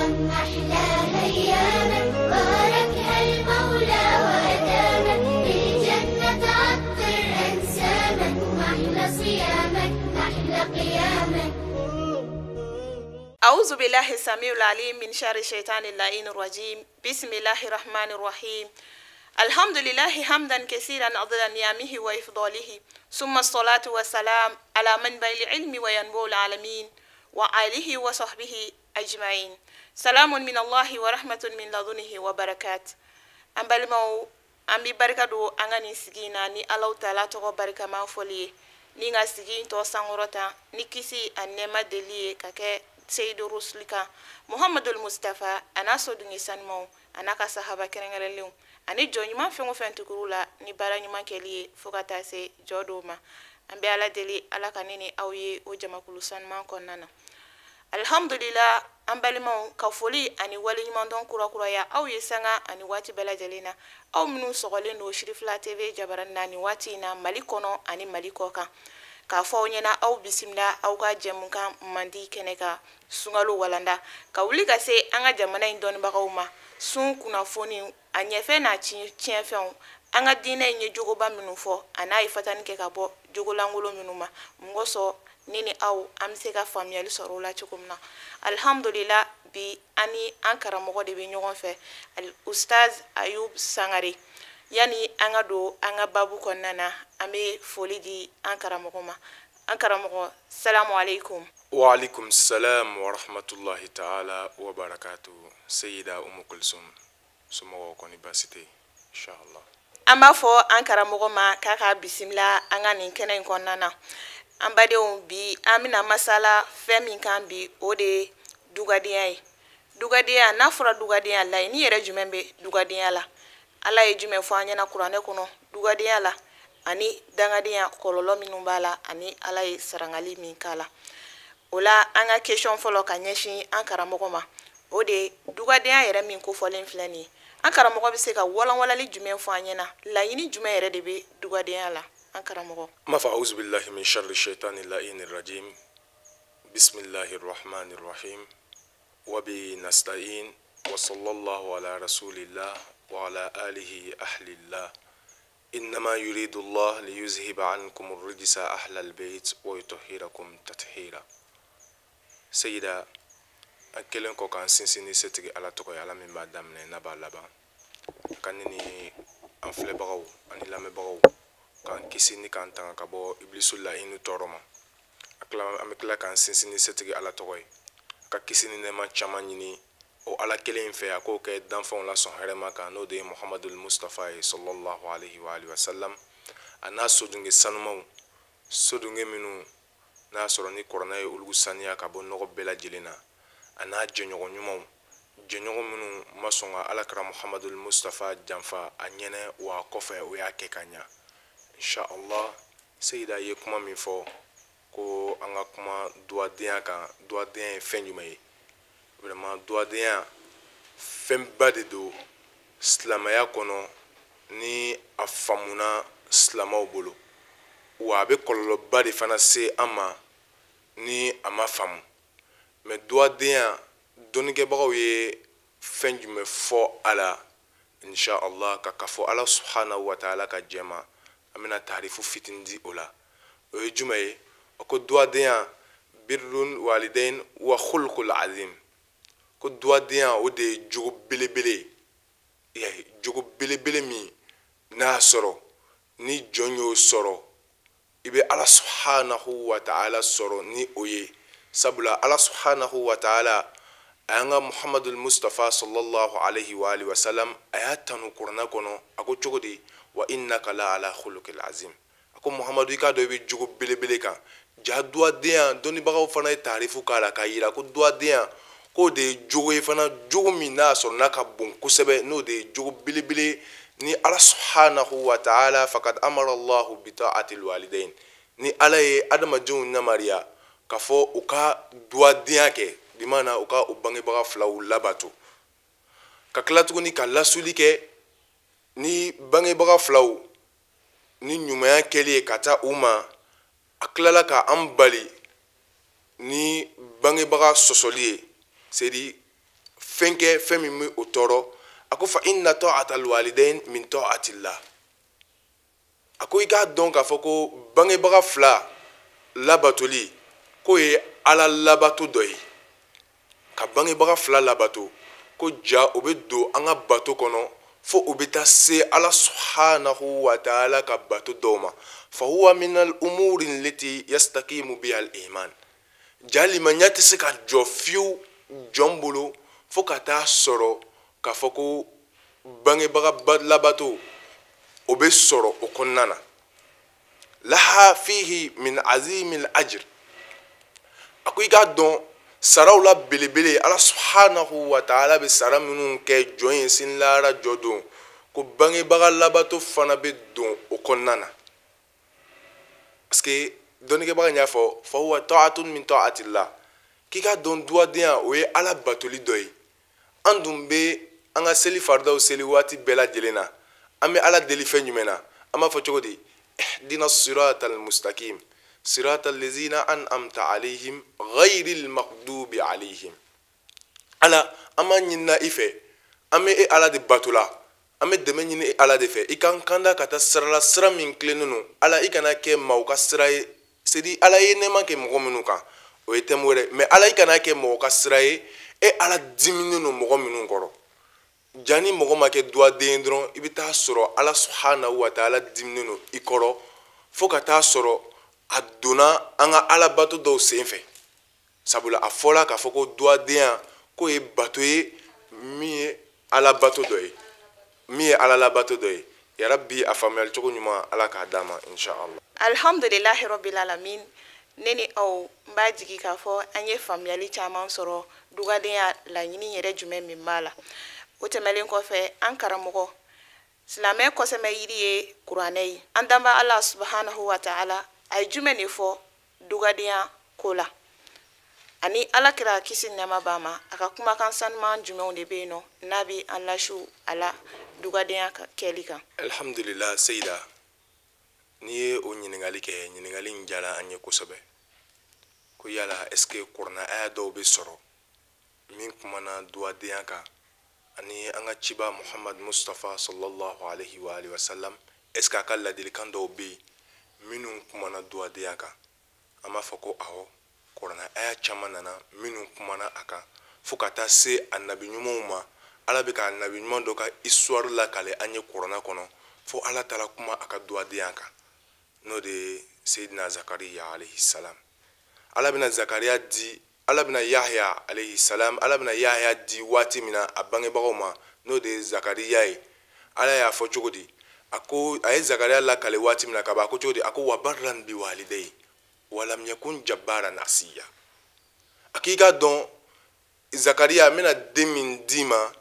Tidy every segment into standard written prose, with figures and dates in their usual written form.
محلى أيامك، باركها المولى وأدامك، بالجنة تعطر أنسامك، محلى صيامك محلى قيامك. أعوذ بالله السميع العليم من شر الشيطان اللعين الرجيم. بسم الله الرحمن الرحيم. الحمد لله حمدا كثيرا عدد نعمه وإفضاله، ثم الصلاة والسلام على منبع العلم وينبوع العالمين وآله وصحبه أجمعين. سلام من الله ورحمة من لدنه وبركات. An balimaw, an bi barika don an ka nin sigi in na ni Alahu Taala tɔgɔ barikama fɔli ye, ni ka sigi in tɔ sankɔrɔta ni kisi a nɛɛma deli ye ka kɛ Seyidu Rusuli kan, Muhamadul Mustafa, a n'a sodenw sanumaw, a n'a ka sahaba kɛrɛnkɛrɛnlenw, ani jɔn ɲuman fɛn o fɛn tugur'u la ni baara ɲuman kɛli ye fo ka taa se jɔ dɔw ma. An bɛ Ala deli, Ala ka ne ni aw ye o jamakulu sanuman kɔnɔna na. Alhamdulila, an balimaw, ka foli ani waleɲumandɔn kurakuraya aw ye sanga ani waati bɛɛ lajɛlen na, aw minnu sɔgɔlen don Sirifila TV jabarani na nin waati in na, Mali kɔnɔ ani Mali kɔ kan, k'a fɔ aw ɲɛna aw bisimila aw ka jɛmukan mandi kɛnɛ kan, sunkalo walanda, ka wuli ka se an ka jamana in dɔnnibagaw ma, sun kunnafoni a ɲɛfɛ n'a tiɲɛfɛnw, an ka diinɛ in ye jogoba minnu fɔ a n'a ye fatani kɛ ka bɔ jogolankolon minnu ma, mun kosɔn ni ni aw an bɛ se ka faamuyali sɔrɔ o la cogo min na. Alihamudulila, bi an ni an karamɔgɔ de bɛ ɲɔgɔn fɛ, Ustaz Ayub Sangare. Yani an ka don an ka babu kɔnɔna na, an bɛ foli di an karamɔgɔ ma. An karamɔgɔ, salamu aleykum. Wa alaikum salam wa rahmatullahi ta'ala wa barakatuh. Seyida Umu Kulsum, somɔgɔw kɔni baasi tɛ yen, inshallah. An b'a fɔ an karamɔgɔ ma k'a ka bisimila an ka nin kɛnɛ in kɔnɔna na. An badenw, bi an bɛna masala fɛn min kan bi, o de ye dugadenya ye. Dugadenya, n'a fɔra dugadenya, laɲini yɛrɛ jumɛn bɛ dugadenya la? Ala ye jumɛn fɔ an ɲɛna kuranɛ kɔnɔ dugadenya la, ani dangadenya kɔlɔlɔ minnu b'a la, ani Ala ye sarangali min k'a la? O la, an ka question fɔlɔ ka ɲɛsin an karamɔgɔ ma, o de ye dugadenya yɛrɛ min kofɔlen filɛ nin ye. An karamɔgɔ bɛ se ka walanwalali jumɛn fɔ an ɲɛna? Laɲini jumɛn yɛrɛ de bɛ dugadenya la, an karamɔgɔ? N b'a fɔ auzu billahi min sharri shaitani la'ini rajim, bismillahi rahmani rahim, wa bi nasta'in, wa sallallahu ala rasulillah wa ala alihi ahlillah. Innama yuridu Allah liyuzhiba ankum ar-rijsa ahla al-bayt wa yutahhirakum tathira. Seyida, an kɛlen kɔ k'an sinsin ni setigi Ala tɔgɔ ye, Ala min b'a daminɛ n'a b'a laban, ka ne ni an filɛbagaw ani lamɛnbagaw k'an kisi ni k'an tanga ka bɔ ibilisu laɲini tɔɔrɔ ma. An bɛ tila k'an sinsin ni setigi Ala tɔgɔ ye, ka kisi ni nɛɛma caman ɲini o Ala kelen in fɛ, a k'o kɛ danfɛnw la sɔn hɛrɛma kan, n'o de ye Muhamadul Mustafa ye, sallallahu alaihi wa alihi wa sallam, a n'a sodunge sanumaw, sodunge minnu n'a sɔrɔ ni kuranɛ ye olu saniya ka bɔ nɔgɔ bɛɛ lajɛlen na, a n'a jɛɲɔgɔn ɲumanw, jɛɲɔgɔn minnu ma sɔn ka Alakira Muhamadul Mustafa janfa a ɲɛnɛ wa a kɔfɛ o y'a kɛ ka ɲa, inshallah. Seyida ye kuma min fɔ ko an ka kuma duwadenya kan, duwadenya ye fɛn jumɛn ye? Vraiment, duwadenya fɛnba de don silamɛya kɔnɔ ni a faamuna silamɛw bolo, wa a bɛ kɔlɔlɔba de fana se an ma ni a ma faamu. Mais duwadenya, dɔnnikɛbagaw ye fɛn jumɛn fɔ a la? Inshallah, ka fɔ Ala subhanahu wa ta'ala ka jɛ ma, an bɛna taarifu fitinin di o la. O ye jumɛn ye? A ko duwadenya birrun walidain wa khulqul azim, ko duwadenya o de ye jogo belebele ye, jogo belebele min n'a sɔrɔ ni jɔn y'o sɔrɔ, i bɛ Ala subhanahu wa ta'ala sɔrɔ ni o ye. Sabula Ala subhanahu wa ta'ala a y'an ka Muhamadul Mustafa sallallahu alaihi wa alihi wa sallam, a y'a tanu kuranɛ kɔnɔ. A ko cogo di? Wa innaka la ala khuluqil azim. A ko Muhamadu, i k'a dɔn i bɛ jogo belebele kan. Ja duwadenya, dɔnnibagaw fana ye taarifu k'a la k'a yira ko duwadenya k'o de ye jogo ye fana, jogo min n'a sɔrɔ n'a ka bon kosɛbɛ, n'o de ye jogo belebele ni Ala subhanahu wa ta'ala. Fakad amara Allahu bi ta'atil walidain, ni Ala ye adamadenw yamaruya k'a fɔ u ka duwadenya kɛ, bi maana u ka u bangebaga filaw labato, ka tila tuguni ka lasuli kɛ ni bangebaga filaw ni ɲumanya kɛli ye ka taa u ma. A tilala ka an bali ni bangebaga sɔsɔli ye, c'est-à-dire fɛn kɛ fɛn min bɛ o tɔɔrɔ. A ko fa inna ta'atal walidain min ta'atillah. A ko i k'a dɔn k'a fɔ ko bangebaga fila labatoli k'o ye Ala labato dɔ ye. Ka bangebaga fila labato ko ja o bɛ don an ka bato kɔnɔ fo o bɛ taa se Ala subhanahu wa ta'ala ka bato dɔw ma. Fa huwa min al umuri allati yastaqimu biha al iman. Ja limaniya tɛ se ka jɔ fiyewu jɔn bolo fo ka taa sɔrɔ k'a fɔ ko bangebaga labato o bɛ sɔrɔ o kɔnɔna na. Laha fihi min azimi al ajr. A ko i k'a dɔn saraw la belebele Ala subhanahu wa ta'ala bɛ sara minnu kɛ jɔn ye sini lahara jɔ don, ko bangebaga labato fana bɛ don o kɔnɔna na. Parce que dɔnnikɛbaga y'a fɔ fa huwa ta'atun min ta'atillah, k'i k'a dɔn duwadenya o ye Ala batoli dɔ ye. An dun bɛ an ka seli faridaw seli waati bɛɛ lajɛlen na, an bɛ Ala deli fɛn jumɛn na? An b'a fɔ cogo di? Ihdina siratal mustaqim siratal lezina an'amta alayhim ghayril maghdubi alayhim. Ala, an b'a ɲinina i fɛ, an bɛ e Ala de bato la, an bɛ dɛmɛ ɲini e Ala de fɛ, i k'an kanda ka taa sira la, sira min tilennen don. Ala, i kana kɛ maaw ka sira ye, c'est-à-dire Ala ye nɛɛma kɛ mɔgɔ minnu kan, o ye thème wɛrɛ, mais Ala i kana kɛ mɔgɔ ka sira ye, e Ala diminen don mɔgɔ minnu kɔrɔ. Ja ni mɔgɔ ma kɛ duwaden ye dɔrɔn, i bɛ taa sɔrɔ Ala subhanahu wa ta'ala diminen don i kɔrɔ fo ka taa sɔrɔ a donna an ka alabato dɔw sen fɛ. Sabula a fɔla k'a fɔ ko duwadenya k'o ye bato ye min ye alabato dɔ ye, min ye Ala labato dɔ ye. Yarabi, a faamuyali cogo ɲuman Ala k'a d'an ma inshallah. Alhamdulillahi rabbil alamin. Ne ni aw n b'a jigi k'a fɔ an ye faamuyali caman sɔrɔ dugadenya laɲini yɛrɛ jumɛn min b'a la. O tɛmɛlen kɔfɛ, an karamɔgɔ, silamɛ kɔsɛmɛ yiri ye kuranɛ ye. An danba Ala subhanahu wa ta'ala a ye jumɛn de fɔ dugadenya ko la, ani Ala kira kisi nɛɛma b'a ma, a ka kumakan sanuman jumɛnw de bɛ yen nɔ n'a bɛ an lasiw a la dugadenya kɛli kan? Alhamdulillah seyida, n'i ye o ɲininkali kɛ, ɲininkali in diyara an ye kosɛbɛ. Ko yala est ce que kuranɛ aya dɔw bɛ sɔrɔ min kumana duwadenya kan, ani an ka ciba Muhammad Mustafa sallallahu alaihi wa alihi wa sallam, est ce que a ka ladilikan dɔw bɛ yen minnu kumana duwadenya kan? An b'a fɔ ko awɔ, kuranɛ aya caman nana minnu kumana a kan fo ka taa se a nabi ɲumanw ma. Ala bɛ ka nabi ɲuman dɔ ka histoire lakale an ye kuranɛ kɔnɔ fo Ala taara kuma a ka duwadenya kan, n'o de ye Seyidina Zakariya alayhi salam. Ala bɛna Zakariya di, Ala bɛna Yahya alayhi salam, Ala bɛna Yahya di waati min na a bangebagaw ma, n'o de ye Zakariya ye. Ala y'a fɔ cogo di? A ko a ye Zakariya lakale waati min na ka ban, a ko cogo di? A ko wa barran bi walidayi walam yakun jabbaran asiya. A k'i k'a dɔn Zakariya, n bɛna den min d'i ma,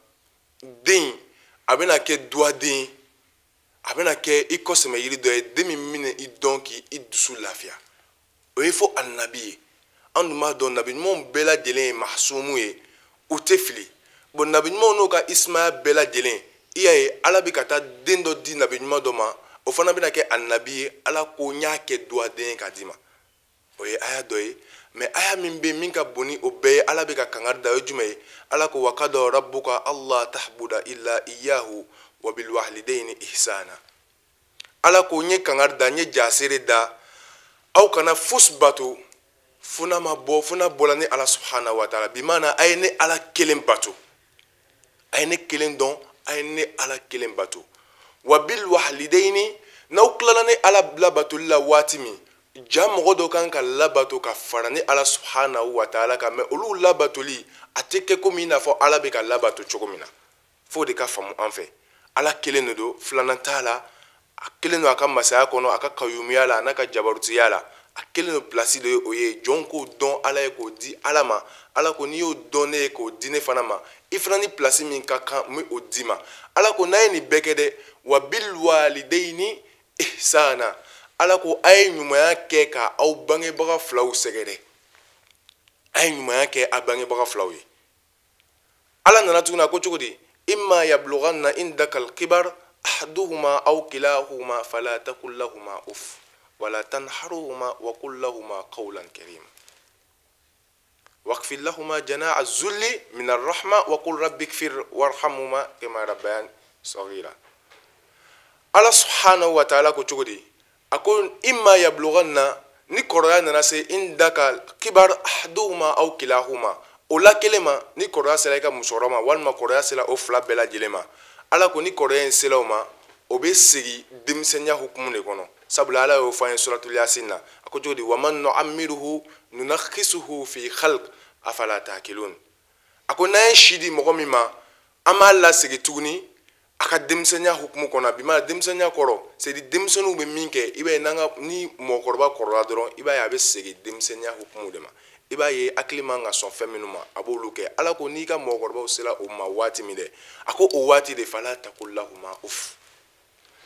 den a bɛna kɛ duwaden, a bɛna kɛ i kɔsɛmɛ yiri dɔ ye, den min bɛna i dɔn k'i dusu lafiya. O ye fo anabi ye. An dun b'a dɔn nabi ɲumanw bɛɛ lajɛlen ye mahsumu ye, u tɛ fili. Bon, nabi ɲumanw n'u ka ismaya bɛɛ lajɛlen, i y'a ye Ala bɛ ka taa den dɔ di nabi ɲuman dɔ ma, o fana bɛna kɛ anabi ye. Ala ko n y'a kɛ duwaden ye k'a d'i ma. O ye aya dɔ ye. Mais aya min bɛ min ka bon ni o bɛɛ ye, Ala bɛ ka kangari da, o ye jumɛn ye? Ala ko wa qada rabbuka alla tahbuda illa iyyahu wa bil walidayni ihsana. Ala ko n ye kangari da, n ye jasere da, aw kana fosi bato fo n'a ma bɔ, fo n'a bɔra ni Ala subhanahu wa ta'ala. Bi maana a ye ne Ala kelen bato, a ye ne kelen dɔn, a ye ne Ala kelen bato. Wa bil walidayni, n'aw tilala ne Ala labatoli la waati min, ja mɔgɔ dɔ kan ka labato ka fara ni Ala subhanahu wa ta'ala kan, mais olu labatoli a tɛ kɛ komi i n'a fɔ Ala bɛ ka labato cogo min na. F'o de ka faamu an fɛ. Ala kelen de don, filanan t'a la. A kelen don a ka masaya kɔnɔ, a ka kayumiya la, a n'a ka jabarutiya la. A kelen don place de ye o ye. Jɔn k'o dɔn Ala ye k'o di Ala ma. Ala ko n'i y'o dɔn ne ye k'o di ne fana ma, i fana ni place min ka kan n bɛ o d'i ma. Ala ko n'a ye nin bɛɛ kɛ dɛ, wa bil walidayni ihsana. Ala ko a ye ɲumanya kɛ ka aw bangebaga filaw sɛgɛrɛ, a ye ɲumanya kɛ a bangebaga filaw ye. Ala nana tuguni a ko cogo di? Imma yablughanna indaka alkibar ahaduhuma aw kilahuma fala taqul lahuma uff wala tanharuhuma wa qul lahuma qawlan karima. Waqfid lahuma janaha zulli min arrahma wa qul rabbi ighfir warhamhuma kama rabbayani saghira. Ala subhanahu wa ta'ala ko cogo di? A ko imma yablughanna, ni kɔrɔya nana se indaka kibar ahaduhuma aw kilahuma, o la kelen ma, ni kɔrɔya sera i ka musokɔrɔba ma walima kɔrɔya sera o fila bɛɛ lajɛlen ma, Ala ko ni kɔrɔya in sera o ma, o bɛ segin denmisɛnninya hukumu de kɔnɔ. Sabula Ala y'o fɔ an ye suratul Yasin na, a ko cogo di? Waman nu'ammiruhu nunakhisuhu fi khalq afala ta'qilun. A ko n'an ye si di mɔgɔ min ma, an b'a lasegin tuguni a ka denmisɛnninya hukumu kɔnɔ. Bi ma denmisɛnninya kɔrɔ, c'est à dire denmisɛnninw bɛ min kɛ, i b'a ye n'an ka ni mɔgɔkɔrɔba kɔrɔla dɔrɔn, i b'a ye a bɛ segin denmisɛnninya hukumu de ma. I b'a ye hakili man ka sɔn fɛn minnu ma, a b'olu kɛ. Ala ko n'i ka mɔgɔkɔrɔbaw sera o ma waati min dɛ, a ko o waati de fala taqul lahuma uff,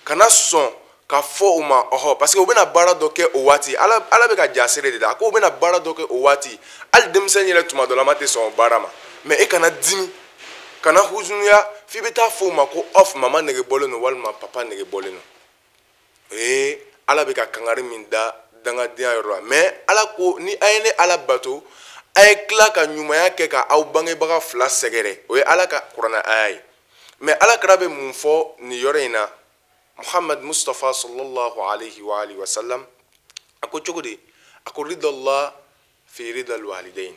kana sɔn ka fɔ o ma ɔhɔ, parce que u bɛna baara dɔ kɛ o waati. Ala bɛ ka jasere de da, a ko u bɛna baara dɔ kɛ o waati. Hali denmisɛnnin yɛrɛ tuma dɔ la ma tɛ sɔn o baara ma, mais e kana dimi, kana huzunuya f'i bɛ taa fɔ o ma ko ɔf, mama nege bɔlen don walima papa nege bɔlen don. Ee, Ala bɛ ka kangari min da dangadenya yɔrɔ la, mais Ala ko ni a ye ne Ala bato, a ye tila ka ɲumanya kɛ ka aw bangebaga fila sɛgɛrɛ. O ye Ala ka kuranɛ aya ye. Mais Ala kira bɛ mun fɔ nin yɔrɔ in na? Muhammad Mustafa sallallahu alayhi wa alihi wa sallam, a ko cogo di? A ko ridallah fi ridal walidain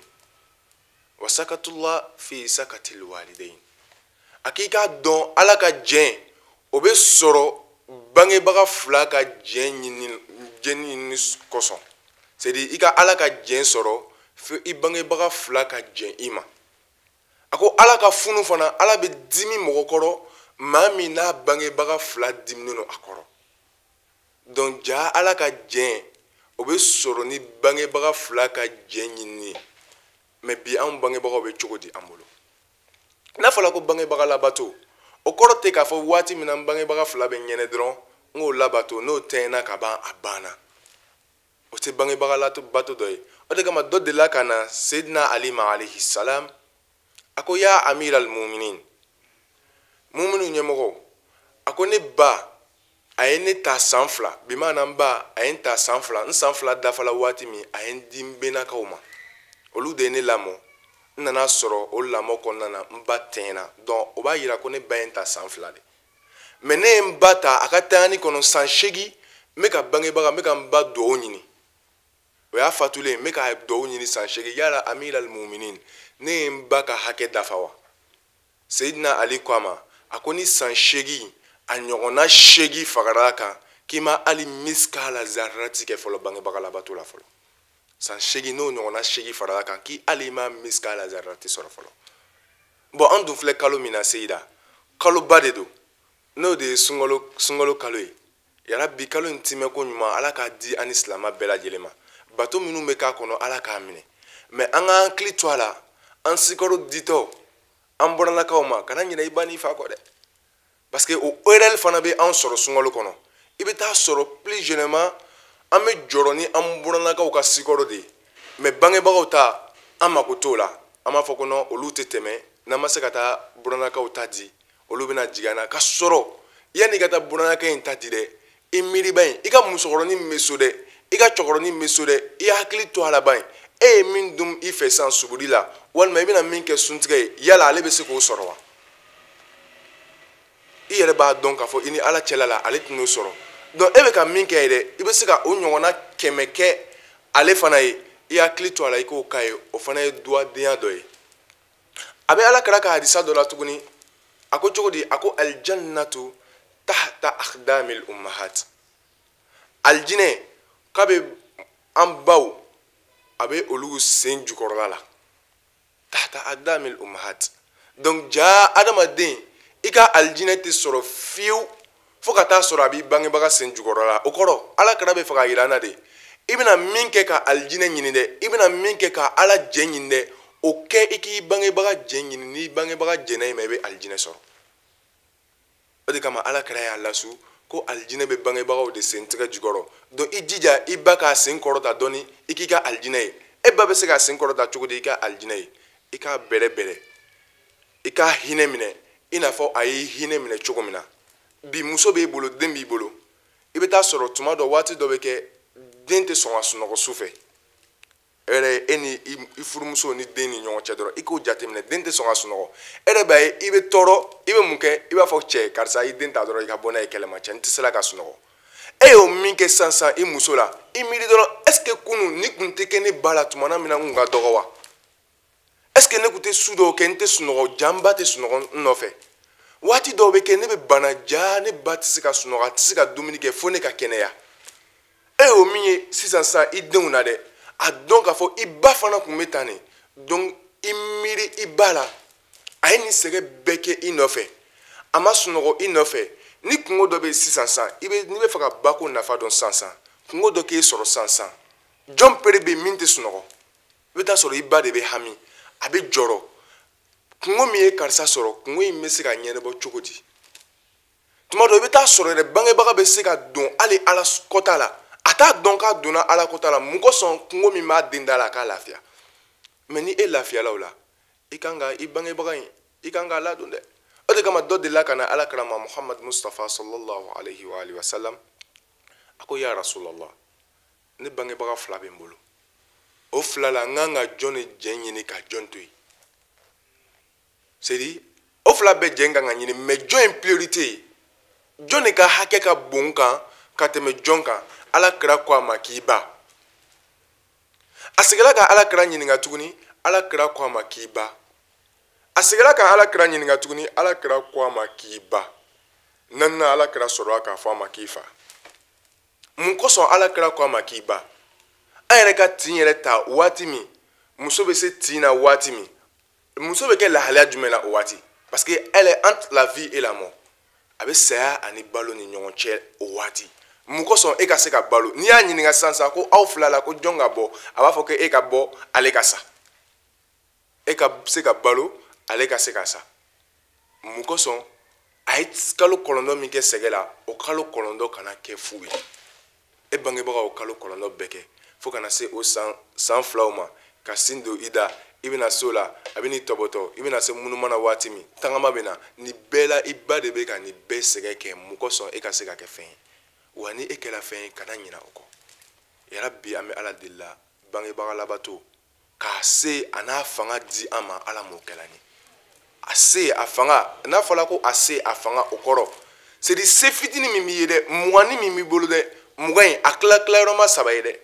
wa sakatullah fi sakatil walidain. A k'i k'a dɔn Ala ka jɛn o bɛ sɔrɔ bangebaga fila ka jɛn ɲini kosɔn. C'est à dire i ka Ala ka jɛn sɔrɔ fo i bangebaga fila ka jɛn i ma. A ko Ala ka funu fana, Ala bɛ dimi mɔgɔ kɔrɔ maa min n'a bangebaga fila diminen don a kɔrɔ. Donc ja Ala ka jɛn o bɛ sɔrɔ ni bangebaga fila ka jɛn ɲinini ye. Mais bi anw bangebagaw bɛ cogo di an bolo? N'a fɔra ko bangebaga labato, o kɔrɔ tɛ k'a fɔ waati min na n bangebaga fila bɛ ɲɛnɛ dɔrɔn n k'o labato, n'o tɛɲɛna ka ban a banna. O tɛ bangebaga labato dɔ ye. O de kama dɔ delila ka na Seydina Ali ma alayhi salam, a ko ya amir al muminin, muminu ɲɛmɔgɔ, a ko ne ba a ye ne ta san 2, bi maana n ba a ye n ta san 2, n san 2 dafala waati min a ye n di n bɛnnakaw ma, olu de ye ne lamɔ. N nana sɔrɔ o lamɔ kɔnɔna na n ba tɛɲɛna, donc o b'a yira ko ne ba ye n ta san 2 de. Mais ne ye n ba ta a ka tanyani kɔnɔ san 8, n bɛ ka bangebaga, n bɛ ka n ba duwawu ɲini. O y'a fatulen, n bɛ ka duwawu ɲini san 8. Yala amir al muminin, ne ye n ba ka hakɛ dafa wa? Seydina Ali ko a ma, a ko ni san 8 a ɲɔgɔnna 8 fagara a kan, k'i ma hali miskala zarati kɛ fɔlɔ bangebaga labato la fɔlɔ. San 8 n'o ɲɔgɔnna 8 farala kan, k'i hali ma miskala zarati sɔrɔ fɔlɔ. Bon, an dun filɛ kalo min na Seyida, kaloba de don, n'o de ye sunkalo kalo ye. Yarabi kalo in timɛ ko ɲuman Ala k'a di an ni silamɛ bɛɛ lajɛlen ma. Bato minnu bɛ k'a kɔnɔ Ala k'a minɛ. Mais an k'an hakili to a la, an sikaro ditɔ an bɔralakaw ma, kana ɲinɛ i ba n'i fa kɔ dɛ. Parce que o erreur fana bɛ an sɔrɔ sunkalo kɔnɔ. I bɛ taa sɔrɔ plus jeunement an bɛ jɔrɔ ni an bɔralakaw ka sikaro de ye, mais bangebagaw ta an mako t'o la. An b'a fɔ ko non, olu tɛ tɛmɛ, n'an ma se ka taa bɔralakaw ta di, olu bɛna jigin an na. Ka sɔrɔ yanni i ka taa bɔralakɛ in ta di dɛ, i miiriba in, i ka musokɔrɔnin min bɛ so dɛ, i ka cɛkɔrɔnin min bɛ so dɛ, i hakili to a la ban. E ye min dun i fɛ sisan suburi la, walima i bɛna min kɛ suntigɛ ye, yala ale bɛ se k'o sɔrɔ wa? I yɛrɛ b'a dɔn k'a fɔ i ni Ala cɛla la ale tɛn'o sɔrɔ. Donc e bɛ ka min kɛ ye dɛ, i bɛ se ka o ɲɔgɔnna 100 kɛ ale fana ye. I hakili to a la, i k'o k'a ye, o fana ye duwadenya dɔ ye. A bɛ Ala kira ka hadisa dɔ la tuguni, a ko cogo di? A ko aljannatu tahta akhdamil ummahat. Aljinɛ k'a bɛ an baw, a bɛ olu sen jukɔrɔla la, tahta akhdamil ummahat. Donc ja adamaden i ka aljinɛ tɛ sɔrɔ fiyewu fo ka taa sɔrɔ a b'i bangebaga sen jukɔrɔla la. O kɔrɔ Ala kira bɛ fɛ k'a yira an na de, i bɛna min kɛ ka aljinɛ ɲini dɛ, i bɛna min kɛ ka Ala jɛ ɲini dɛ, o kɛ i k'i bangebaga jɛ ɲini. N'i bangebaga jɛnna i ma, i bɛ aljinɛ sɔrɔ. O de kama Ala kira y'a lasu ko aljinɛ bɛ bangebagaw de sen tɛgɛ jukɔrɔ. Donc i jija i ba k'a sen kɔrɔta dɔɔni, i k'i ka aljinɛ ye. E ba bɛ se k'a sen kɔrɔta cogo di i ka aljinɛ ye? I k'a bɛrɛ bɛrɛ, i k'a hinɛ minɛ, i n'a fɔ a y'i hinɛ minɛ cogo min na. Bi muso b'e bolo, den b'i bolo, i bɛ taa sɔrɔ tuma dɔ waati dɔ bɛ kɛ den tɛ sɔn ka sunɔgɔ su fɛ. E yɛrɛ e ni i furumuso ni den ni ɲɔgɔn cɛ dɔrɔn i k'o jateminɛ, den tɛ sɔn ka sunɔgɔ. E yɛrɛ b'a ye i bɛ tɔɔrɔ, i bɛ mun kɛ? I b'a fɔ cɛ karisa i den ta dɔrɔn i ka bɔ n'a ye kɛlɛma, cɛ n tɛ se la ka sunɔgɔ. E y'o min kɛ sisan sisan i muso la, i miiri dɔrɔn est ce que kunun ni kun tɛ kɛ ne ba la tuma min na n kun ka dɔgɔ wa? Est ce que ne kun tɛ su dɔw kɛ n tɛ sunɔgɔ, ja n ba tɛ sunɔgɔ n nɔfɛ? Waati dɔw bɛ kɛ ne bɛ bana ja, ne ba tɛ se ka sunɔgɔ, a tɛ se ka dumuni kɛ fo ne ka kɛnɛya. E y'o min ye sisan sisan i denw na dɛ, a dɔn k'a fɔ i ba fana kun bɛ tan de. Donc i miiri i ba la, a ye nin sɛgɛn bɛɛ kɛ i nɔfɛ, a ma sunɔgɔ i nɔfɛ. Ni kungo dɔ bɛ sisan sisan, i bɛ n'i bɛ fɛ ka bako nafa dɔn sisan sisan, kungo dɔ k'e sɔrɔ sisan sisan, jɔn pere bɛ min tɛ sunɔgɔ? I bɛ taa sɔrɔ i ba de bɛ hami, a bɛ jɔrɔ. Kungo min ye karisa sɔrɔ, kungo in bɛ se ka ɲɛnabɔ cogo di? Tuma dɔ i bɛ taa sɔrɔ yɛrɛ bangebaga bɛ se ka don hali ala kɔta la, a t'a dɔn k'a donna ala kɔta la, mun kosɔn? Kungo min b'a den da la a k'a lafiya. Mɛ ni e lafiyala o la, i kan ka i bangebaga in, i kan k'a ladon dɛ. O de kama dɔ delila ka na ala kira ma Muhammad Mustafa sallallahu alaihi wa alihi wa sallam, a ko ya Rasulallah, ne bangebaga fila bɛ n bolo, o fila la n kan ka jɔn de jɛn ɲini ka jɔn to yen? C'est-à-dire o fila bɛɛ jɛn kan ka ɲini, mais jɔn ye priorité ye? Jɔn de ka hakɛ ka bon kan ka tɛmɛ jɔn kan? Ala kira ko a ma k'i ba. A seginna ka ala kira ɲininka tuguni, ala kira ko a ma k'i ba. A seginna ka ala kira ɲininka tuguni, ala kira ko a ma k'i ba. Naaninan ala kira sɔrɔla k'a fɔ a ma k'i fa. Mun kosɔn ala kira ko a ma k'i ba? An yɛrɛ ka tin yɛrɛ ta waati min, muso bɛ se tin na waati min, muso bɛ kɛ lahalaya jumɛn na o waati? Parce que elle est entre la vie et la mort. A bɛ saya ani balo ni ɲɔgɔn cɛ o waati. Mun kosɔn e ka se ka balo? N'i y'a ɲininka sisan sisan ko aw fila la ko jɔn ka bɔ, a b'a fɔ ko e ka bɔ, ale ka sa. E ka se ka balo, ale ka se ka sa. Mun kosɔn? A ye kalo 9 min kɛ sɛgɛ la, o kalo 9 kana kɛ fu ye. E bangebagaw kalo 9 bɛɛ kɛ fo kana se o san filaw ma, ka sin don i da, i bɛna se o la, a bɛ n'i tɔbɔtɔ, i bɛna se munumana na waati min, tagama bɛ na, nin bɛɛ la i ba de bɛ ka nin bɛɛ sɛgɛn kɛ. Mun kosɔn? E ka se ka kɛ fɛn ye. Wa ni e kɛra fɛn ye, kana ɲinɛ o kɔ. Yarabi an bɛ ala deli la, bangebaga labato k'a se a n'a fanga di an ma, ala m'o kɛla ni a se a fanga. N'a fɔra ko a se a fanga, o kɔrɔ c'est à dire se fitinin min b'i ye dɛ, 20 min b'i bolo dɛ, 20 in a tila tilayɔrɔma 3 ye dɛ.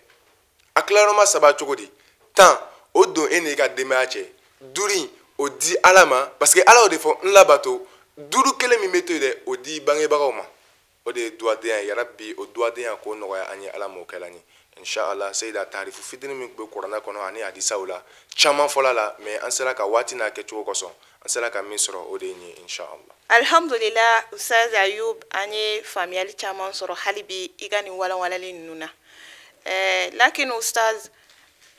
A tilayɔrɔma 3 cogo di? 10 o don e n'i ka denbaya cɛ, 5 o di ala ma, parce que ala y'o de fɔ n labato. 5 kelen min bɛ to yen dɛ, o di bangebagaw ma. O de ye duwadenya ye. Yarabi o duwadenya k'o nɔgɔya an ye, ala m'o kɛla n ye. Inshallah seyida tarifu fitinin min bɛ kuranɛ kɔnɔ ani hadisaw la, caman fɔla la, mais an sera ka waati n'a kɛcogo kosɔn, an sera ka min sɔrɔ o de ye nin ye inshallah. Alhamdulillah Ustaz Ayub, an ye faamuyali caman sɔrɔ hali bi i ka nin walanwalali ninnu na. Lakin Ustaz,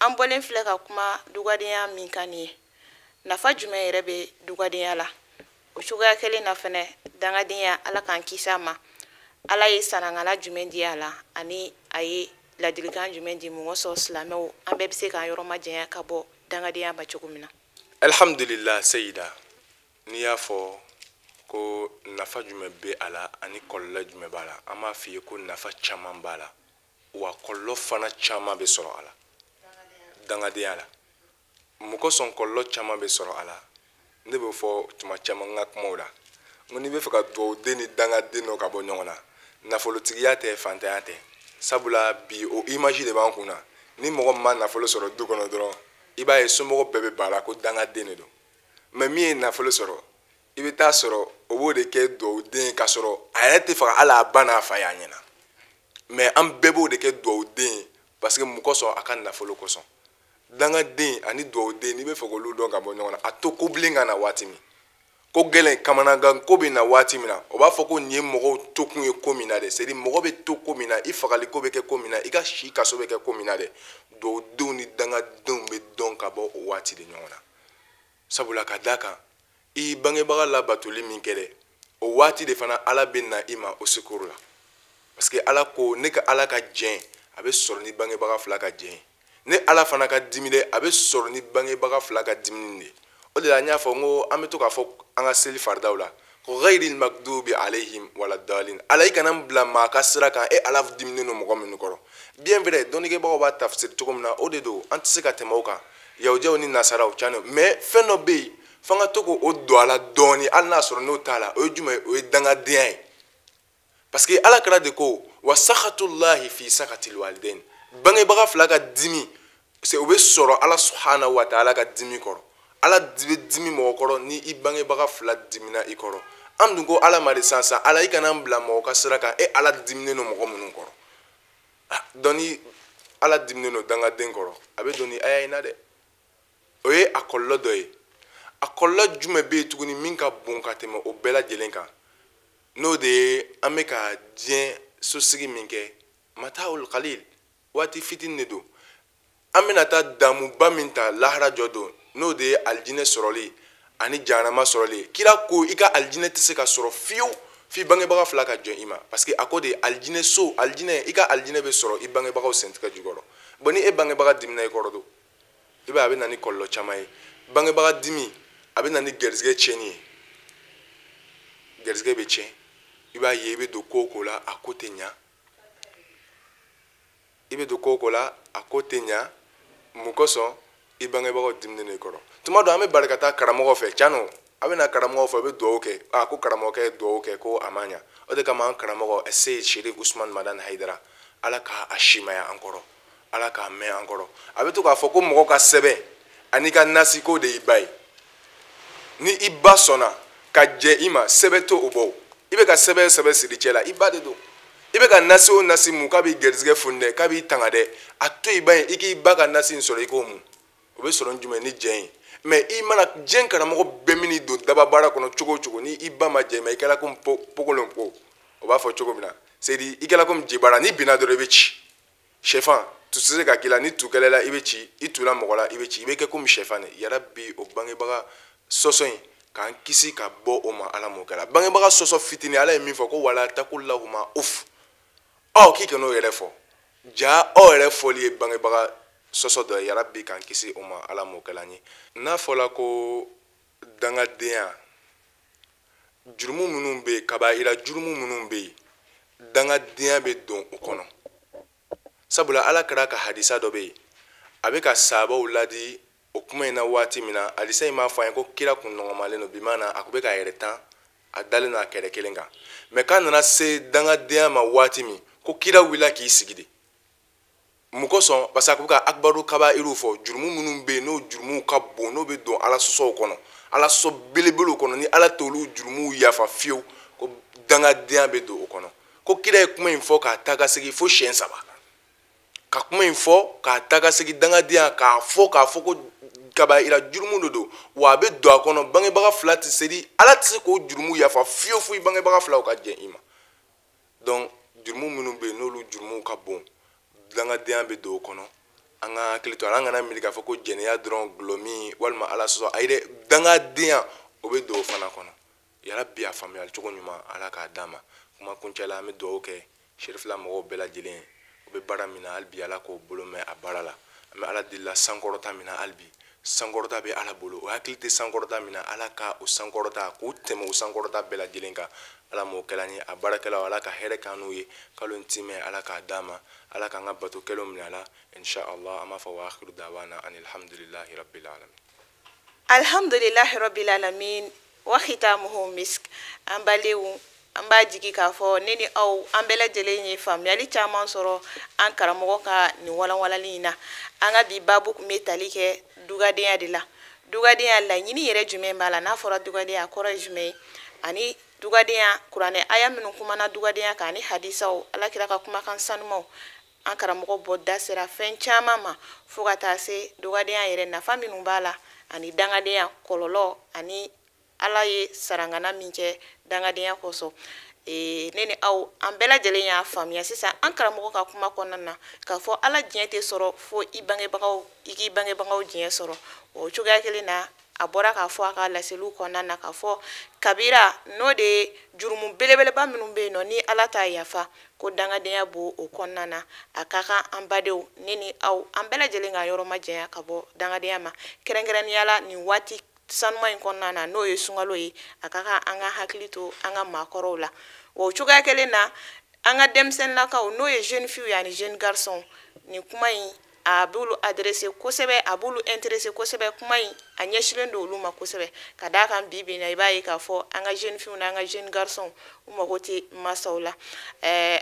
an bɔlen filɛ ka kuma dugadenya min kan nin ye, nafa jumɛn yɛrɛ bɛ dugadenya la? O cogoya kelen na fɛnɛ, dangadenya, ala k'an kisi a ma, ala ye sarangala jumɛn di a la, ani a ye ladilikan jumɛn di mɔgɔ sɔrɔ silamɛw an bɛɛ bɛ se k'an yɔrɔ majanya ka bɔ dangadenya ma cogo min na? Alhamdulillah seyida, n'i y'a fɔ ko nafa jumɛn bɛ a la ani kɔlɔlɔ jumɛn b'a la, an b'a f'i ye ko nafa caman b'a la, wa kɔlɔlɔ fana caman bɛ sɔrɔ a la dangadenya la. Mun kosɔn kɔlɔlɔ caman bɛ sɔrɔ a la? Ne b'o fɔ tuma caman n ka kumaw la, n ko n'i bɛ fɛ ka dugawuden ni dangaden dɔ ka bɔ ɲɔgɔn na, nafolotigiya tɛ, fantanya tɛ. Sabula bi o image de b'an kun na. Ni mɔgɔ min ma nafolo sɔrɔ du kɔnɔ dɔrɔn, i b'a ye somɔgɔw bɛɛ bɛ ban a la ko dangaden de don. Mais min ye nafolo sɔrɔ, i bɛ taa sɔrɔ o b'o de kɛ dugawuden ye, k'a sɔrɔ a yɛrɛ tɛ fɛ ka hali a ba n'a fa y'a ɲɛna. Mais an bɛɛ b'o de kɛ dugawuden ye, parce que mun kosɔn? A ka nafolo kosɔn. Dangaden ani dugawuden, n'i bɛ fɛ k'olu dɔn ka bɔ ɲɔgɔn na, a to kobilen ka na waati min, ko gɛlɛn kamanagan ko bɛ na waati min na, o b'a fɔ ko nin ye mɔgɔw tokun ye ko min na dɛ. C'est à dire mɔgɔ bɛ to ko min na, i fagali ko bɛ kɛ ko min na, i ka si kaso bɛ kɛ ko min na dɛ. Dugawudenw ni dangadenw bɛ dɔn ka bɔ o waati de ɲɔgɔn na. Sabula ka d'a kan, i bangebaga labatoli min kɛ dɛ, o waati de fana ala bɛ na i ma o secours la. Parce que ala ko ne ka ala ka jɛn a bɛ sɔrɔ ni bangebaga fila ka jɛn ye, ne ala fana ka dimi dɛ, a bɛ sɔrɔ ni bangebaga fila ka dimini de. O de la n y'a fɔ n ko an bɛ to k'a fɔ an ka seli faridaw la Ghayril magdubi alayhim waladdallin. Ala i kana n bila maa ka sira kan e Ala diminen don mɔgɔ minnu kɔrɔ. Bien vrai, dɔnnikɛbagaw b'a tafsir cogo min na o de don, an tɛ se ka tɛmɛ o kan. Yahudiyaw ni nasaraw can mais fɛn dɔ bɛ yen f'an ka to k'o don a la dɔɔni, hali n'a sɔrɔ n'o t'a la. O ye jumɛn ye? O ye dangadenya ye. Parce que Ala kɛra de ko wa sakhatullahi fi sakhatil walidain. Bangebaga fila ka dimi, c'est o bɛ sɔrɔ Ala subhanahu wa ta'ala ka dimi kɔrɔ. Ala bɛ dimi mɔgɔ kɔrɔ ni i bangebaga fila dimina i kɔrɔ. An dun ko Ala ma de sisan sisan, Ala i kana n bila mɔgɔ ka sira kan e Ala diminen don mɔgɔ minnu kɔrɔ. Donc ni Ala diminen don dangaden kɔrɔ, a bɛ don ni aya in na dɛ. O ye a kɔlɔlɔ dɔ ye. A kɔlɔlɔ jumɛn bɛ yen tuguni min ka bon ka tɛmɛ o bɛɛ lajɛlen kan? N'o de ye an bɛ ka diɲɛ sosigi min kɛ, mata'ul qalil, waati fitinin de don. An bɛna taa damuba min ta lahara jɔ don, n'o de ye alijinɛ sɔrɔli ani jahanama sɔrɔli. Kira ko i ka alijinɛ tɛ se ka sɔrɔ fiyewu f'i bangebaga fila ka jɔn i ma. Parce que a ko de alijinɛ so, alijinɛ, i ka alijinɛ bɛ sɔrɔ i bangebagaw sentigɛ jukɔrɔ. Bon ni e bangebaga dimina i kɔrɔ don, i b'a ye a bɛ na ni kɔlɔlɔ caman ye. Bangebaga dimi a bɛ na ni gɛrisigɛ tiɲɛni ye. Gɛrisigɛ bɛ tiɲɛ, i b'a ye i bɛ don ko o ko la a ko tɛ ɲa. I bɛ don ko o ko la a ko tɛ ɲa. Mun kosɔn? I bangebagaw diminen don i kɔrɔ. Tuma dɔ an bɛ bali ka taa karamɔgɔ fɛ, can o, a bɛ na karamɔgɔ fɛ, a bɛ dugawu kɛ. A ko karamɔgɔkɛ ye dugawu kɛ ko a ma ɲa. O de kama an karamɔgɔ Seyid Sherif Usman Madani Hayidara, Ala k'a simaya an kɔrɔ, Ala k'a mɛn an kɔrɔ. A bɛ to k'a fɔ ko mɔgɔ ka sɛbɛn ani ka nasi ko de y'i ba ye. Ni i ba sɔnna ka jɛ i ma, sɛbɛn t'o bɔ. I bɛ ka sɛbɛn sɛbɛn siri cɛ la, i ba de don. I bɛ ka nasi o nasi mun k'a b'i gɛrisigɛ foni dɛ, k'a b'i tanga dɛ, a to i ba ye, i k'i ba ka nasi in sɔrɔ i k'o mun. O bɛ sɔrɔ jumɛn ni jɛn ye? Mais i mana diɲɛ karamɔgɔ bɛɛ min'i don daba baara kɔnɔ cogo o cogo, ni i ba ma jɛ i ma, i kɛra komi pokolon ko, o b'a fɔ cogo min na, c'est à dire i kɛra komi jebara, n'i binna dɔrɔn i bɛ ci. Sɛfan tu tɛ se ka k'i la, ni tu kɛlɛ la i bɛ ci, i tula mɔgɔ la i bɛ ci, i bɛ kɛ komi sɛfan de. Yarabi o bangebaga sɔsɔ in k'an kisi ka bɔ o ma, Ala m'o kɛra. Bangebaga sɔsɔ fitinin, Ala ye min fɔ ko wala takulahuma uf, ɔ k'i kan'o yɛrɛ fɔ. Ja aw yɛrɛ fɔli ye bangebaga sɔsɔ dɔ ye. Yarabi k'an kisi o ma, Ala m'o kɛla an ye. N'a fɔla ko dangadenya, jurumu minnu bɛ yen, kabayira jurumu minnu bɛ yen, dangadenya bɛ don o kɔnɔ. Sabula Ala kɛra ka hadisa dɔ bɛ yen, a bɛ ka sahabaw ladi o kuma in na waati min na, hadisa in b'a fɔ an ye ko kira kun nɔgɔmalen don, bi maana a kun bɛ k'a yɛrɛ tan, a dalen don a kɛrɛ kelen kan. Mais k'a nana se dangadenya ma waati min, ko kira wulila k'i sigi de. Mun kosɔn? Parce que a kun bɛ ka akbaru kabayiru fɔ, jurumu minnu bɛ yen n'o jurumuw ka bon, n'o bɛ don Ala sɔsɔw kɔnɔ, Ala sɔsɔ belebelew kɔnɔ, ni Ala t'olu jurumuw yafa fiyewu, ko dangadenya bɛ don o kɔnɔ. Ko kira ye kuma in fɔ k'a ta ka segin fo siɲɛ 3. Ka kuma in fɔ k'a ta ka segin dangadenya, k'a fɔ k'a fɔ ko kabayira jurumu de don, wa a bɛ don a kɔnɔ. Bangebaga fila tɛ seri, Ala tɛ se k'o jurumu yafa fiyewu fo i bangebaga filaw ka jɛn i ma. Donc jurumu minnu bɛ yen n'olu jurumuw ka bon, dangadenya bɛ don o kɔnɔ. An ka hakili to a la, an kana miiri k'a fɔ ko jɛnɛya dɔrɔn, gulɔmin walima Ala sɔsɔ, ayi dɛ, dangadenya o bɛ don o fana kɔnɔ. Yarabi a faamuyali cogo ɲuman Ala k'a d'an ma. Kuma kuncɛ la, an bɛ dugawu kɛ Serifila mɔgɔw bɛɛ lajɛlen ye. U bɛ baara min na hali bi, Ala k'o bolo mɛn a baara la. An bɛ Ala deli la sankɔrɔta min na hali bi, sankɔrɔta bɛ Ala bolo. O hakili tɛ sankɔrɔta min na, Ala ka o sankɔrɔta k'o tɛmɛ o sankɔrɔta bɛɛ lajɛlen kan. Ala m'o kɛla an ye. A baarakɛlaw, Ala ka hɛrɛ k'an n'u ye. Kalo in timɛ, Ala k'a d'an ma. Ala k'an ka bato kɛlenw minɛ a la. Inshallah, an b'a fɔ wa akhiru dawana anilhamdulillahi rabbil alamin. Alhamdulillahi rabbil alamin wa khitamuhu misk. An balenw, an b'a jigi k'a fɔ ne ni aw an bɛɛ lajɛlen ye faamuyali caman sɔrɔ an karamɔgɔ ka nin walanwalali in na. An ka bi baabu kun bɛ tali kɛ dugadenya de la. Dugadenya laɲini yɛrɛ jumɛn b'a la? N'a fɔra dugadenya, a kɔrɔ ye jumɛn ye? Ani dugadenya kuranɛ aya minnu kumana dugadenya kan ani hadisaw, Ala kira ka kumakan sanumaw, an karamɔgɔ bɔ da sera fɛn caman ma fo ka taa se dugadenya yɛrɛ nafa minnu b'a la ani dangadenya kɔlɔlɔ ani Ala ye sarangana min kɛ dangadenya kosɔn. Ne ni aw an bɛɛ lajɛlen y'a faamuya sisan an karamɔgɔ ka kuma kɔnɔna na k'a fɔ Ala diɲɛ tɛ sɔrɔ fo i bangebagaw, i k'i bangebagaw diɲɛ sɔrɔ. O cogoya kelen na, a bɔra k'a fɔ a ka laseliw kɔnɔna na k'a fɔ kabira n'o de ye jurumu belebeleba minnu bɛ yen nɔ ni Ala t'a yafa, ko dangadenya b'o o kɔnɔna na. A ka kan an badenw, ne ni aw an bɛɛ lajɛlen ka yɔrɔ majanya ka bɔ dangadenya ma, kɛrɛnkɛrɛnnenya la nin waati sanuma in kɔnɔna na, n'o ye sunkalo ye, a ka kan an ka hakili to an ka maakɔrɔw la. Wa o cogoya kelen na, an ka denmisɛnninlakaw, n'o ye jeune fille ani jeune garçon, nin kuma in a b'olu adressé kosɛbɛ, a b'olu intéressé kosɛbɛ. Kuma in a ɲɛsinnen don olu ma kosɛbɛ, ka d'a kan bi bi in na, i b'a ye k'a fɔ an ka jeune fille n'an ka jeune garçon, u mago tɛ masaw la.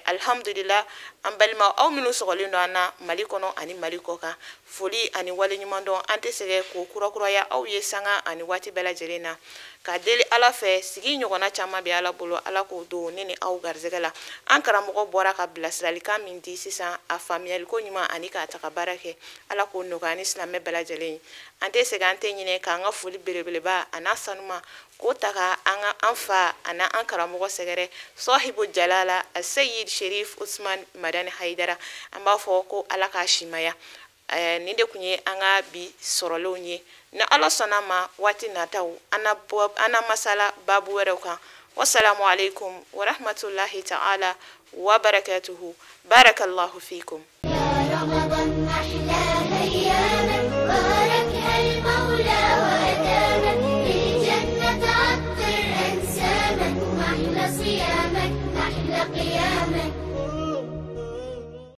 Alhamdulillah, an balima aw minnu sɔgɔlen don an na Mali kɔnɔ ani Mali kɔ kan, foli ani waleɲumandɔn an tɛ sɛgɛn k'o kurakuraya aw ye sanga ani waati bɛɛ lajɛlen na, ka deli Ala fɛ sigi ɲɔgɔnna caman bɛ Ala bolo, Ala k'o don ne ni aw garisɛgɛ la. An karamɔgɔ bɔra ka bilasiralikan min di sisan, a faamuyaliko ɲuman ani k'a ta ka baara kɛ, Ala k'o nɔgɔya ni silamɛ bɛɛ lajɛlen ye. An tɛ sɛgɛn, an tɛ ɲinɛ k'an ka foli belebeleba a n'a sanuma k'o ta ka an ka an fa a n'an karamɔgɔ sɛgɛrɛ, Sɔhibu Jalala Seyid Sherif Usman Madani Hayidara. An b'a fɔ ko Ala k'a simaya. Nin de tun ye an ka bi sɔrɔlenw ye. Ni Ala sɔnna ma, waati nataw an na masala baabu wɛrɛw kan. Wasalamu alaikum wa rahmatullahi ta'ala wa barakatuhu. Barakallahu fikum. رمضان أحلى أيامك، باركها المولى وأدامك، بالجنة عطر أنسامك، محلى صيامك محلى قيامك.